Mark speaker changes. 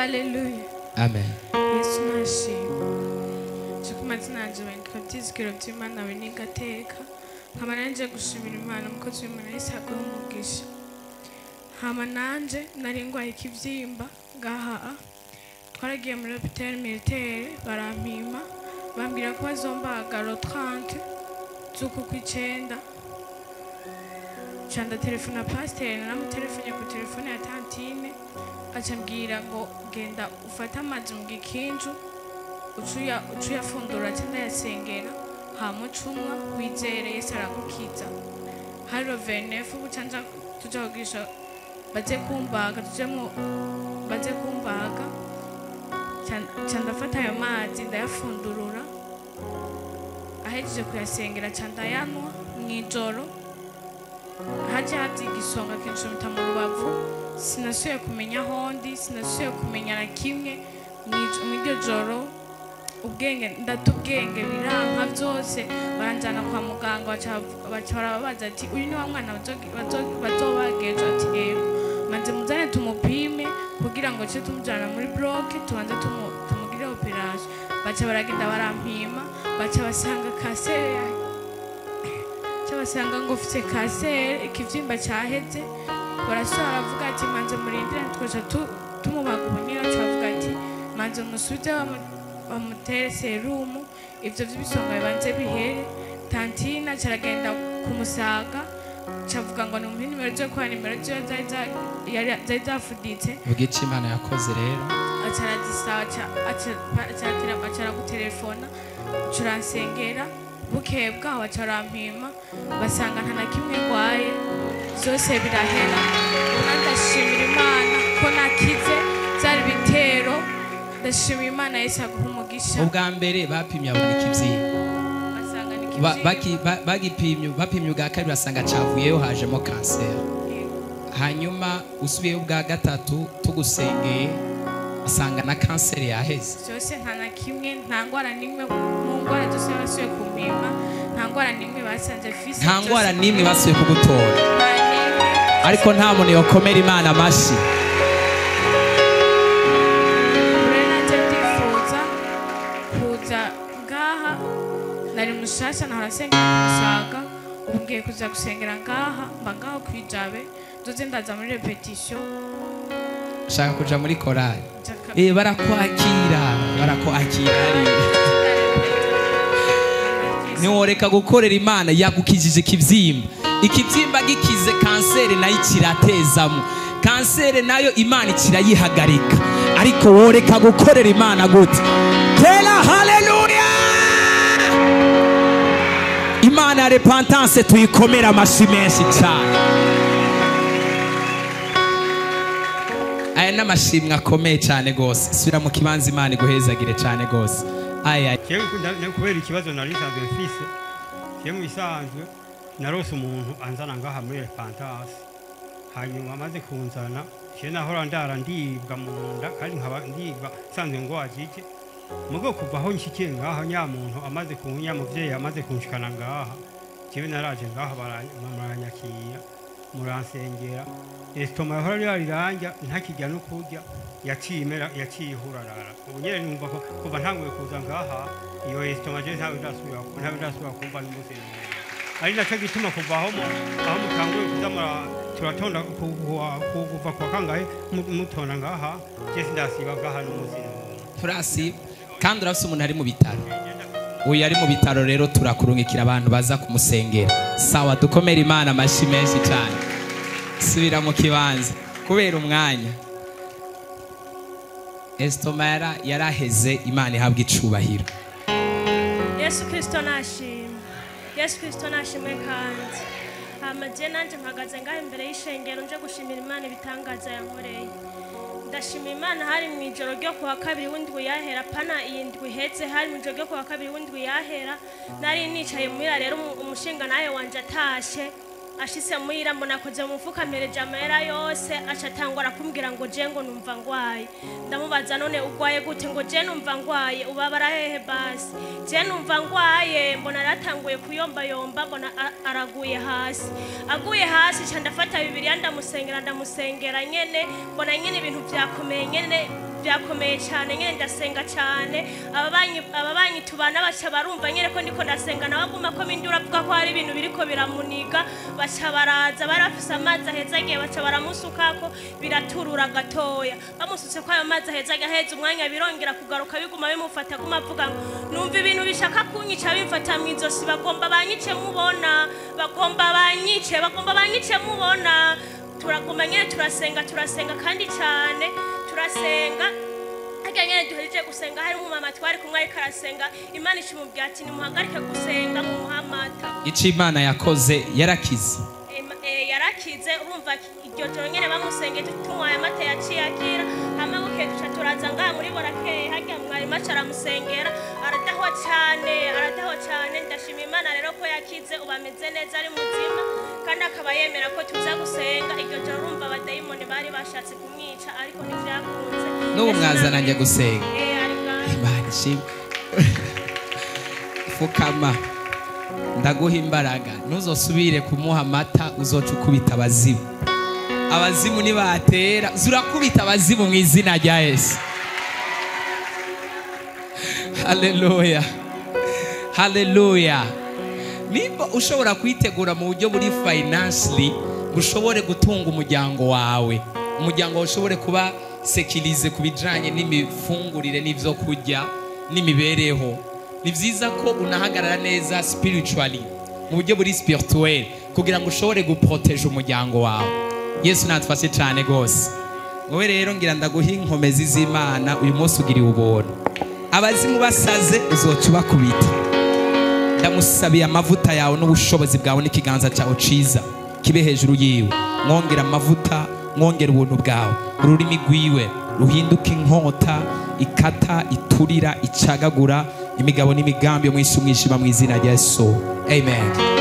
Speaker 1: Haleluya.
Speaker 2: Amen.
Speaker 1: Yesu nashimwe. Cyo mazina yanjye bandika byizigiro by'Imana we n'Igateka. Nkaba nanje gushimira Imana umukozi w'Imana Yesu aguhe umugisha. Hama nanje nari ngwaye ikibyimba ngaha. Twaragiye muri hôpital militaire barampima bambwira ko bazombaga le 30 z'uku kw'icenda. Ca ndatelefona pasiteri, naramutelefone ku telefone ya tantine, aca ambwira ngo genda ufate amazi mu gikinju ucuyafundura, aca ndayasengera hama ucumwa wizere Yesu aragukiza. Hari le 29 buca nja tuja kugirisha baze kumbaga, tuje baze kumbaga. Ca ndafata ayo mazi ndayafundurura, ahejeje kuyasengera ca ndayanywa mw'ijoro. Haje haza igisonga kincumita mu rubavu, sinasubiye kumenya aho ndi, sinasubiye kumenya na kimwe. Mw'iryo joro ubwenge ndata ubwenge biranka byose, baranjana kwa muganga, baca barababaza ati uyu ni wa mwana bazobagejo? Ati yego, manze muzane tumupime kugira ngo ce tumujana muri bloc tubanze tumugire operation. Baca baragenda barampima, baca basanga kanseri, baca basanga ngo ufite kanseri, ikivyimba cyaheze. Barasubira baravuga ati manze murindire twoca tumubaga ubunyira. Baca bavuga ati manze musubize bamutere serumu, ivyo vy'ibisonga bibanze bihere. Tantina caragenda kumusaga, cavuga ngo nimuhe nimero zo kwa nimero ziwe zari zafuditse.
Speaker 2: Vuga ico Imana yakoze rero.
Speaker 1: Acarazisaba, acaragutelefona, curansengera. Bukeye bwaho bacarampima basanga nta na kimwe ngwaye, vyose birahera. Ubu ndashimira Imana ko nakize vyari bitero. Ndashimira Imana, Yesu aguhe umugisha.
Speaker 2: Ubwa mbere bapimye abona ikibyimba,
Speaker 1: basanga ni ikivyimba.
Speaker 2: Bagipimye bapimye ubwa kabiri basanga cavuyeyo hajemo kanseri. Hanyuma usubiyeyo ubwa gatatu tugusengeye asanga na kanseri yaheze.
Speaker 1: Vyose nta na kimwe, nta ngwara n'imwe mu ngwara zose basubiye kumpima, nta ngwara n'imwe basanze mfise.
Speaker 2: Nta ngwara n'imwe basubiye kugutora.
Speaker 1: Nta n'imwe.
Speaker 2: Ariko nta muntu yokomera Imana amashi.
Speaker 1: Rero nanje ndifuza kuza ngaha, nari mushasha, nahora nsengera ku Musaga, ubu ngiye kuza gusengera ngaha, mba ngaho kw'ijabe, nzoze ndaza muri repetition.
Speaker 2: Shaka kuja muri korali. Barakwakira, barakwakira hariya. Ntiworeka gukorera Imana yagukijije ikibyimba. Ikibyimba gikize kanseri nayo kiratezamo. Kanseri nayo Imana ikirayihagarika. Ariko woreka gukorera Imana gute? Tera haleluya! Imana ya repentance tuyikomera amashi menshi cyane. Aya n'amashimwe akomeye cyane gose. Subira mu kibanza, Imana iguhezagire cyane gose. Aya
Speaker 3: Jewe kubera ikibazo nari nsanzwe mfise, jewe mu bisanzwe narose umuntu anzana ngaha muri Repentance, hanyuma amaze kunzana jewe nahora ndara ndibwa mu nda, kandi nkaba ndibwa nsanzwe ngwajije. Mugo kuva aho nshikiye ngaha, nyamuntu amaze kunya muvyeyi amaze kunshikana ngaha, jewe naraje ngaha baranyakira, muransengera, estomac yahora riranja ntakijya no kurya yaciye imera, yaciye ihurarara. Ubu nyene numva ko kuva ntanguye kuza ngaha iyo estomac je ntawe ndasubira kumva n'umunsi n'umwe. Ari naco gituma kuva aho mutanguye kuza turatonda kuva kwa kangahe mutonda ngaha, je sindasiba ngaha n'umunsi n'umwe.
Speaker 2: Turasiba kandi urafise umuntu ari mu bitaro. Uyu ari mu bitaro rero turakurungikira abantu baza kumusengera. Sawa, dukomere Imana amashi menshi cyane. Subira mu kibanza kubera umwanya. Estomac yaraheze, Imana ihabwa icubahiro.
Speaker 4: Yesu Kristo nashimwe. Yesu Kristo nashimwe. Kandi hama je nanje mpagaze ngaho imbere y'ishengero nje gushimira Imana ibitangaza yankoreye. Ndashima Imana. Hari mu ijoro ryo kuwa kabiri w'indwi yahera, pana iyi ndwi iheze, hari mu ijoro ryo kuwa kabiri w'indwi yahera, nari nicaye muhira. Rero umushinga nawe wanje atashe, ashitse muhira mbona akoze mu mufuka ampereje amahera yose, aca atangura kumbwira ngo je ngo numva ngwaye. Ndamubaza none ugwaye gute? Ngo je numva ngwaye. Ubabara hehe? Basi je numva ngwaye. Mbona aratanguye kuyombayomba, mbona araguye hasi. Aguye hasi ca ndafata Bibiliya ndamusengera, ndamusengera nyene, mbona nyene ibintu vyakomeye nyene. Byakomeye cyane nyene, ndasenga cyane. Ababanyi tubana baca barumva nyene ko ndiko ndasenga, nawe aguma ko mindura avuga ko hari ibintu biriko biramuniga. Baca baraza, barafise amazi ahezagiye, baca baramusukako, biraturura gatoya. Bamusutse ko ayo mazi ahezagiye, aheza umwanya birongera kugaruka, biguma bimufata, aguma avuga ngo numva ibintu bishaka kunyica, bimfata mu izosi, bagomba banyice mubona, bagomba banyice, bagomba banyice mubona. Turaguma nyene turasenga, turasenga kandi cyane turasenga. Harya nyene duhejeje gusenga, hari umumama twari kumwe ariko arasenga, Imana ishimubwira ati nimuhagarike gusenga, mumuhe amata.
Speaker 2: Icyo Imana yakoze, yarakize.
Speaker 4: Yarakize. Urumva iryo joro nyene bamusenge tumuhaye amata yaciye akira. Hama bukeye duca turaza ngaha muri Borakeye, harya mwarimu aca aramusengera, aradahwa cane, aradahwa cane. Ndashima Imana rero ko yakize, ubu ameze neza, ari muzima, kandi akaba yemera ko tuza gusenga. Iryo joro urumva abadayimoni bari bashatse kumwica, ariko ntivyakunze.
Speaker 2: N'ubu mwazana njya gusenga.
Speaker 4: Ari ngaha.
Speaker 2: Imana ishimwe. Fukama, ndaguha imbaraga. Ntuzosubire kumuha amata, uzoca ukubita abazimu. Abazimu nibatera, zurakubita abazimu mu izina rya Yesu. Haleluya, haleluya. Nimba ushobora kwitegura mu buryo buri financially, ushobore gutunga umuryango wawe, umuryango wawe ushobore kuba sécurisé ku bijanye n'imifungurire n'ivyo kurya n'imibereho, ni vyiza ko unahagarara neza spiritually, mu buryo buri spirituel, kugira ngo ushobore guproteja umuryango wawe. Yesu natufashe cyane rwose. Wowe rero ngira ndaguha inkomezi z'Imana. Uyu munsi ugiriwe ubuntu. Abazimu basaze, uzoca ubakubita. Ndamusabiye amavuta yawe n'ubushobozi bwawe n'ikiganza cyawe ciza kibe hejuru yiwe. Mwongera amavuta, mwongera ubuntu bwawe. Ururimi rwiwe ruhinduka inkota ikata, iturira, icagagura imigabo n'imigambi yo mwisi umwijima, mu izina rya Yesu, amen.